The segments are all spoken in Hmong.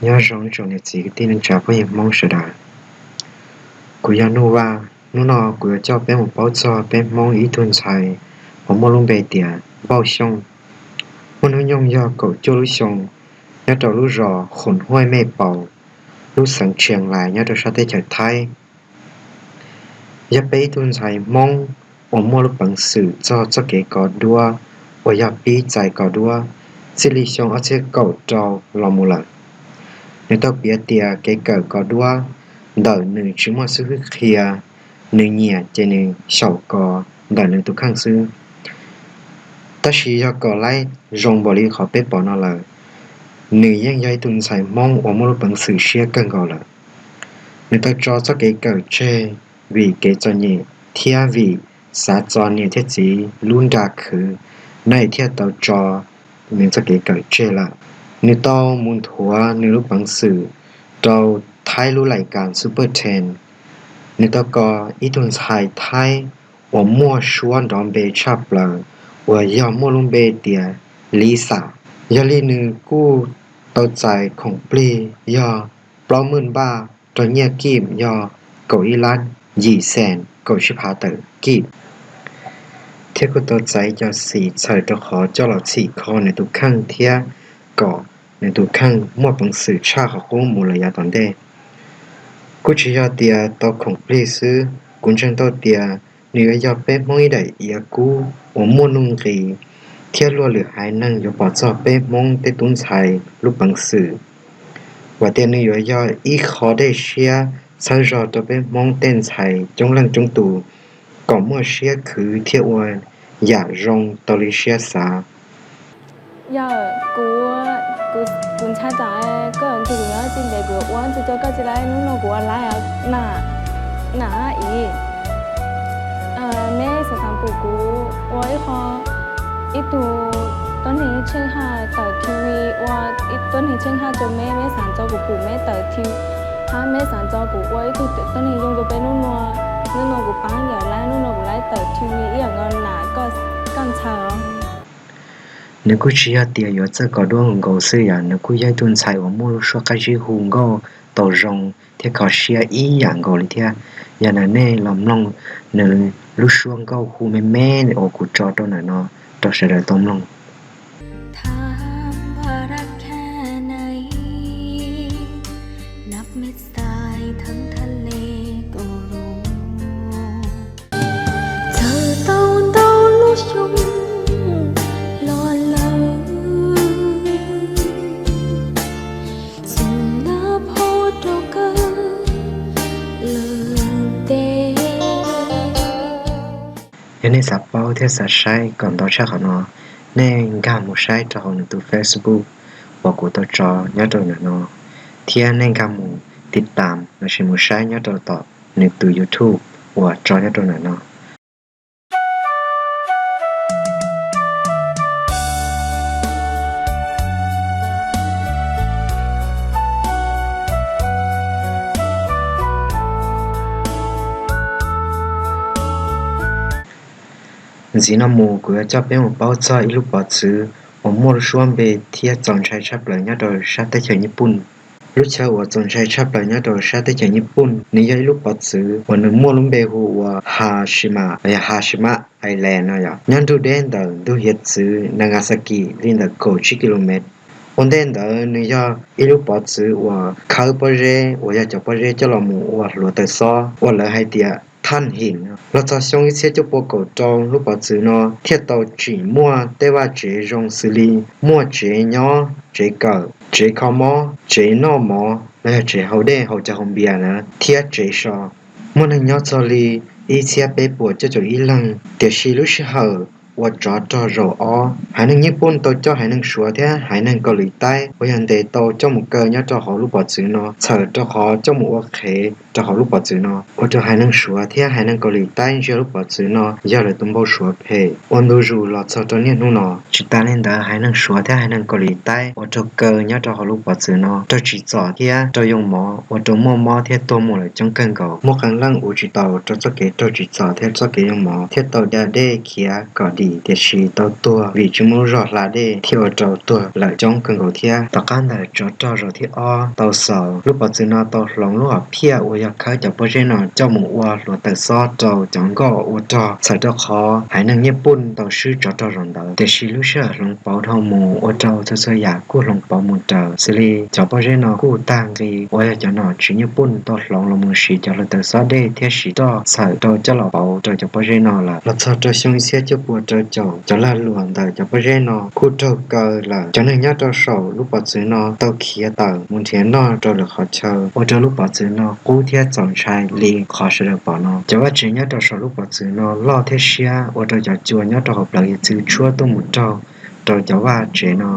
Nyob zoo ib tsoom niam txiv kwv tij neej tsa phooj ywg Hmoob sawv daws. Kuv yog Nuj Vaj, hnub no kuv yuav coj peb mus paub txog peb Hmoob ib tug ntxhais uas muaj lub npe tias Npauj Xyooj. Muaj hnub nyoog yog kaum cuaj lub xyoo, nyob rau lub zos Khun Huaj Mej Paus, lub xeev Tshias Lais nyob rau sab teb chaws Thaib. Yog peb ib tug ntxhais Hmoob uas muaj lub peev xwm txog txoj kev kov duab uas yog pib txais kov duab txij li xyoo ob txhiab kaum rau los mus lawm. Nws tau piav tias kev kawm kov duab ntawm nws tsis muaj xib hwb qhia, nws nyiam ces nws xyaum kov ntawm nws tus kheej xwb. Tab sis yog kom laib zoo npaum li qhov peb pom no lawm, nws yeej yog ib tug ntxhais Hmoob uas muaj lub peev xwm siab kawg nkaus lawm. Nws tau tso txoj kev kawm tseg vim kev txom nyem thiab vim xav txo niam thiab txiv lub nra khwv, nws thiaj tau tso nws txoj kev kawm tseg lawm. Nws tau mus nthuav nws lub peev xwm rau Thaib lub lais kas Super Ten. Nws tau kov ib tug ntxhais Thaib uas muaj suab nrov npe tshaj plaws uas yog muaj lub npe tias Lisa. Yog li nws kuj tau txais khoom plig yog plaub mwj npaj rau nyiaj kij yog kaum ib lab yim xees, kaum tsib phav tawm kij, thiab kuj tau txais cov xim txhawm rau qhov coj los txhim kho nws tus kheej thiab kom nws tus kheej muaj peev xwm tshaj qhov qub mus lawm yav tom ntej. Kuj tsis yog tias tau khoom plig xwb, kuv ntseeg tau tias nws yuav yog peb Hmoob ib daim iav kub uas muaj nuj nqis, thiab luag lwm haiv neeg yuav pom txog peb Hmoob tej tub ntxhais lub peev xwm. Vam tias nws yuav yog ib qho dej siab txhawb zog rau peb Hmoob tej ntxhais coob leej coob tus kom muaj siab khwv thiab ua yam zoo tau li siab xav. Yog kuv, kuv ntshai tsam koj ntxig kuv nyob tsis ntev kuv ua ntxig rau koj tsis laib, hnub no kuv ua laib na, na ib, neb xav xav pum kuv ua ib qho, ib tug tuab neeg tsheej haj tawm T V, ua ib tuab neeg tsheej haj rau meb, meb xav tso kuv pum meb tawm T V, hab meb xav tso kuv ua ib tug tuab neeg zoo rau peb hnub nua, hnub nua kuv paab yam laib, hnub nua kuv laib tawm T V ib yam nkaus na, koj ntxhais os. Nws kuj tsis yog tias yuav txawj kov duab nkaus xwb yom, nws kuj yog ib tug ntxhais uas muaj lub suab qab zib hu nkauj tau zoo thiab kho siab ib yam nkaus li thiab. Yog li nej los mloog nws lub suab nkauj hu me me uas kuv tso rau ntawm no rau sawv daws tau mloog. Txawm tau ntau lub xyoo los lawm, tseem nab phau rau kawg lawm tes. Yog nej xav paub thiab xav saib kom ntau tshaj qhov no, nej nkag mus saib rau hauv nws tus Facebook uas kuv tau tso nyob rau ntawm no, thiab nej nkag mus tiv tam lossis mus saib nyob rau tom nws tus YouTube uas tso nyob rau ntawm no. Ntxiv no mus kuv yuav coj peb mus paub txog ib lub pov txwv uas muaj lub suab npe thiab txaus ntshai tshaj plaws nyob rau sab teb chaws Nyij Pooj. Lub chaw uas txaus ntshai tshaj plaws nyob rau sab teb chaws Nyij Pooj, nws yog ib lub pov txwv uas nws muaj lub npe hu ua Hashima, yog Hashima Island no yog nyob nrug deb ntawm ntug hiav txwv Nagasaki li ntawm kaum tsib kilomev. Ua ntej ntawd nws yog ib lub pov txwv uas khawb pob zeb uas yog cov pob zeb coj los mus ua hluav taws xob uas lawv hais tias thaj him. Los txog xyoo ib txhiab cuaj pua kaum rau lub pov txwv no thiaj tau tsim muaj tej vaj tsev zoo xws li muaj tsev nyob, tsev kawm, tsev kho mob, tsev noj mov los yog tsev haus dej haus cawv haus npias na, thiab tsev so. Muaj neeg nyob txog li ib txhiab peb puas cuaj caum ib leeg, tiam sis lub sij hawm uas tsov rog zaum ob, haiv neeg Nyij Pooj tau coj haiv neeg Suav thiab haiv neeg Kaus Lim Taib uas yog ntes tau coj mus kaw nyob rau hauv lub pov txwv no txhawm rau qhov coj mus ua qhev rau hauv lub pov txwv no, ua rau haiv neeg Suav thiab haiv neeg Kaus Lim Taib ntsia lub pov txwv no yog lawv tus npau suav phem ua ntu zus los txog rau niaj hnub no. Tsis tas li ntawd, haiv neeg Suav thiab haiv neeg Kaus Lim Taib ua raug kaw nyob rau hauv lub pov txwv no raug tsim txom thiab raug yoo mov, ua rau muaj mob thiab tuag mus lawm coob kawg nkaus. Muaj qee leej ua tsis tau rau txoj kev raug tsim txom thiab txoj kev yoo mov thiab tau da dej khiav kom dim, tiam sis tau tuag vim tsis muaj lub zog hla dej thiab ua rau tuag lawm coob kawg nkaus thiab. Tom qab ntawd tsov rog zaum thib ob tau xaus, lub pov txwv no tau hloov lub hom phiaj uas yog khawb cov pob zeb no coj mus ua hluav taws xob rau cov nkoj ua rog, txhawm rau qhov haiv neeg Nyij Pooj tau swb tsov rog zaum ntawd. Tiam sis lub sij hawm hloov pauv dhau mus ua rau txhua txhua yam kuj hloov pauv mus raws, xws li cov pob zeb no kuj tag nqi uas yog cov nom tswv Nyij Pooj tau hloov los mus siv cov hluav taws xob dej thiab siv roj txhawm rau coj los pauv rau cov pob zeb no lawm. Los txog rau xyoo ib txhiab cuaj puas rau caum, cov lag luam ntawm cov pob zeb no kuj raug kaw lawm. Cov neeg nyob rau saum lub pov txwv no tau khiav tawm mus nrhiav noj rau lwm qhov chaw, ua rau lub pov txwv no qub thiab txaus ntshai li qhov sawv daws pom no. Cov vaj tsev nyob rau saum lub pov txwv no loj thiab siab, ua rau cov cua nyob rau hauv plawv yawg txwv tshuab tuaj mus raug rau cov vaj tsev no,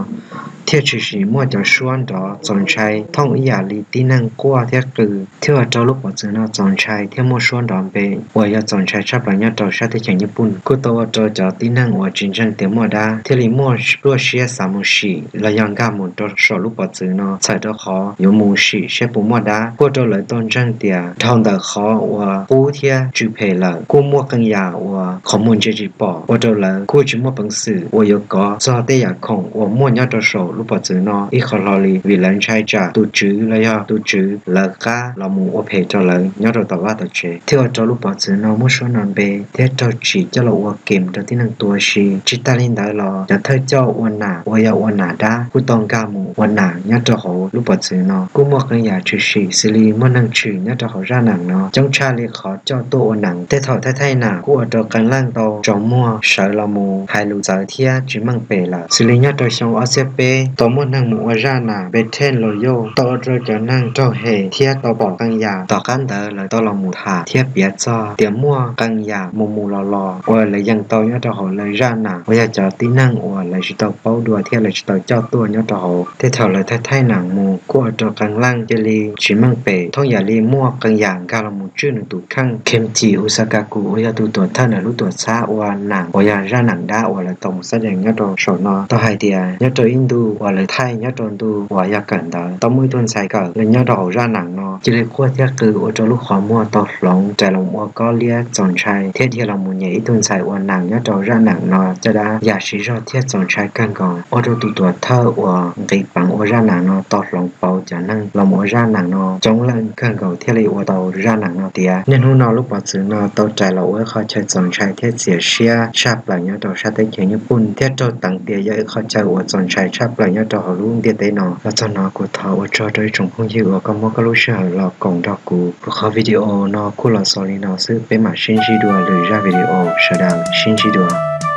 thiaj tshwm sim muaj cov suab nrov txaus ntshai thooj ib yam li tib neeg quaj thiab qw, thiab ua rau lub pov txwv no txaus ntshai thiab muaj suab nrov npe uas yog txaus ntshai tshaj plaws nyob rau sab teb chaws Nyij Pooj. Kuj tau ua rau cov tib neeg uas tsis ntseeg tias muaj dab thiaj li muaj pluaj siab xav mus sim los yog nkag mus rau saum lub pov txwv no, txhawm rau qhov yuav mus sim saib puas muaj dab. Kuj ua rau lawv tau ntseeg tias dhau ntawm qhov uas qub thiab tsw phem lawm, kuj muaj qee yam uas qhov muag ntsia tsis pom, ua rau lawv kuj tsis muaj peev xwm uas yuav kov txog tej yam khoom uas muaj nyob rau saum lub pov txwv no ib qho hlo li, vim lawv ntshai tsam tus tswv los yog tus tswv lawv qab los mus ua phem rau lawv nyob rau tom vaj tom tsev. Thiab ua rau lub pov txwv no muaj suab nrov npe thiab raug tsim coj los ua kem rau tib neeg tu ua si. Tsis tas li ntawd los cov thawj coj ua nam uas yog ua nam dab kuj tau nkag mus ua nam nyob rau hauv lub pov txwv no. Kuj muaj qee yam tshwm sim xws li muaj neeg tshwm nyob rau hauv zaj nam no coob tshaj li qhov coj tuaj ua nam. Tej thaum thaij thaij nam kuj ua rau qee leej tau tsaus muag sawv los mus hais lus txawv thiab tsis meej pem lawm. Xws li nyob rau xyoo ob txhiab peb tau muaj neeg mus ua zaj nam Peb Theej Los Yauj tau ua rau cov neeg raug hem thiab tau pom qee yam. Tom qab ntawd lawv tau los mus tham thiab piav txog tias muaj qee yam mus mus los los uas lawv yees tau nyob rau hauv lawv zaj nam uas yog cov tib neeg uas lawv tsis tau paub dua thiab lawv tsis tau coj tuaj nyob rau hauv. Tej thaum lawv thaij thaij nam mus kuj ua rau qee leej cia li tsis meej pem, thooj yam li muaj qee yam nkag los mus tswj nws tus kheej. Kemti Usakaku uas yog tus tuam thawj ntawm lub tuam txhab ua nam uas yog zaj nam dab uas lawv tau mus xab dees nyob rau saum no tau hais tias nyob rau ib ntu uas lawv thaij nyob rau ntu uas yog kawm ntawv tau muaj ib tug ntxhais kawm los nyob rau hauv zaj nam no cia li quaj thiab qw ua rau lub qhov muag tau hloov rais los ua kob liab txaus ntshai thiab dhia los mus nyem ib tug ntxhais ua nam nyob rau zaj nam no caj dab yam siv zog thiab txaus ntshai kawg nkaus. Ua rau tus tuam thawj uas nqis peev ua zaj nam no tau hloov pauv cov neeg los mus ua zaj nam no coob leej kawg nkaus thiaj li ua tau zaj nam no tiav. Niaj hnub no lub pov txwv no tau rais los ua ib qho chaw txaus ntshai thiab txias siab tshaj plaws nyob rau sab teb chaws Nyij Pooj thiab raug teev tias yog ib qho chaw uas txaus ntshai tshaj plaws nyob rau hauv lub ntiaj teb no. Los txog no kuv thov ua tsaug rau ib tsoom phooj ywg uas koj muab koj lub sij hawm los koom nrog kuv. Kuv qhov video no kuj los xaus li no xwb, peb mam sib ntsib dua lwm zaj video, sawv daws sib ntsib dua.